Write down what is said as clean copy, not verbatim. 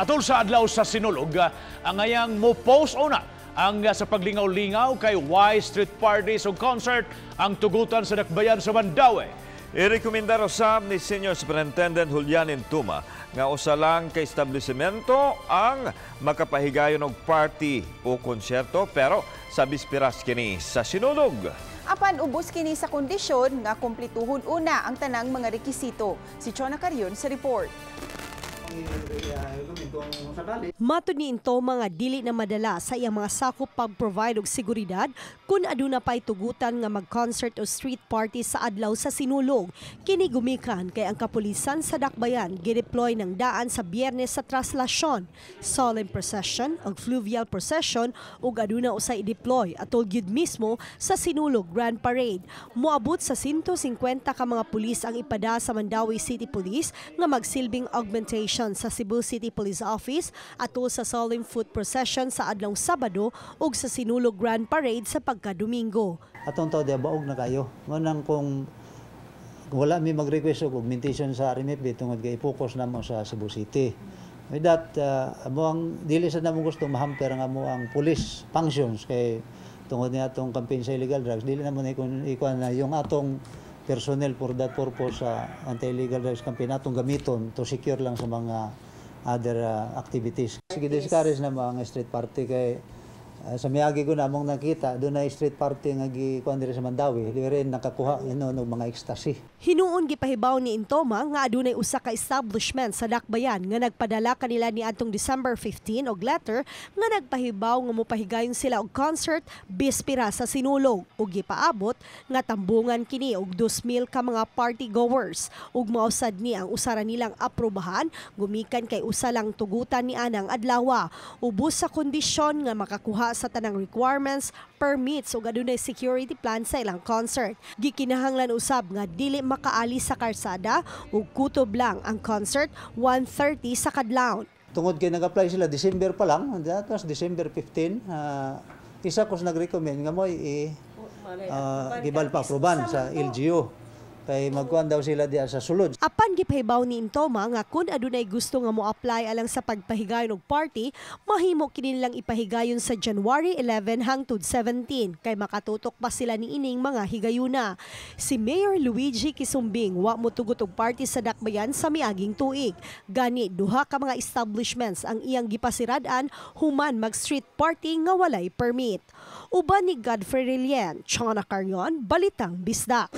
Atol sa adlaw sa Sinulog, angayang mo post una ang sa paglingaw-lingaw kay way street parties o concert ang tugutan sa dakbayan sa Mandaue. Irekomendar usab ni Senior Superintendent Julian Intuma nga usa lang ka establishmento ang makapahigayon og party o konsyerto, pero sa bispiras kini sa Sinulog. Apan ubos kini sa kondisyon nga kumplituhon una ang tanang mga rekisito. Si Chona Carion sa report. Matod ni Intoma nga dili na madala sa iyang mga sakop pag-provide og seguridad kung aduna pa'y tugutan nga mag-concert o street party sa adlaw sa Sinulog. Kini gumikan kay ang kapulisan sa Dakbayan gideploy ng daan sa Biyernes sa Traslasyon, solemn procession ug fluvial procession ug aduna usay i-deploy atol gyud mismo sa Sinulog Grand Parade. Moabot sa 150 ka mga pulis ang ipada sa Mandaue City Police nga magsilbing augmentation sa Cebu City Police Office atol sa solemn foot procession sa adlong Sabado ug sa Sinulog Grand Parade sa pagkadomingo. Atong tao diya baog na kayo. Manang kung wala mi mag-request og augmentation sa RMFB tungod kay i-focus namo sa Cebu City. With that, amo ang dili sa namo gusto mahamper ang amo ang police functions kay tungod niya atong campaign sa illegal drugs, dili namo na ikuan na yung atong personnel for that purpose sa anti-illegal drugs campaign atong gamiton to secure lang sa mga other activities. Sige, discourage na mga street party kay sa miagi ko na among nakita doon na street party nga gikuan diri sa Mandaue, diri nakakuha ino og mga ecstasy. Hinuon gipahibaw ni Intoma nga adunay usa ka establishment sa Dakbayan nga nagpadala kanila ni adtong December 15 og letter nga nagpahibaw nga mopahigayon sila og concert bispira sa Sinulog ug gipaabot nga tambungan kini og 2,000 ka mga party goers ug mao sad ni ang usara nilang aprobahan gumikan kay usa lang tugutan ni anang adlawa, ubos sa kondisyon nga makakuha sa tanang requirements, permits ug adunay security plan sa ilang concert. Gikinahanglan usab nga dili makaali sa karsada ug kutob lang ang concert 1:30 sa kadlawon. Tungod kay nag-apply sila December pa lang, that was December 15, isa ko sa nag-recommend nga mo i gibal pa aproban sa LGU kay magkuan daw sila diya sa sulod. Apan gipahibaw ni Intoma nga kun adunay gusto nga mo-apply alang sa pagpahigayon og party, mahimo kini nilang ipahigayon sa January 11 hangtod 17 kay makatutok pa sila niining mga higayuna. Si Mayor Luigi Quisumbing wa motugot og party sa Dakbayan sa miaging tuig. Gani duha ka mga establishments ang iyang gipasirad-an human mag street party nga walay permit. Uban ni Godfrey Relien, Chona Carion, Balitang Bisdak.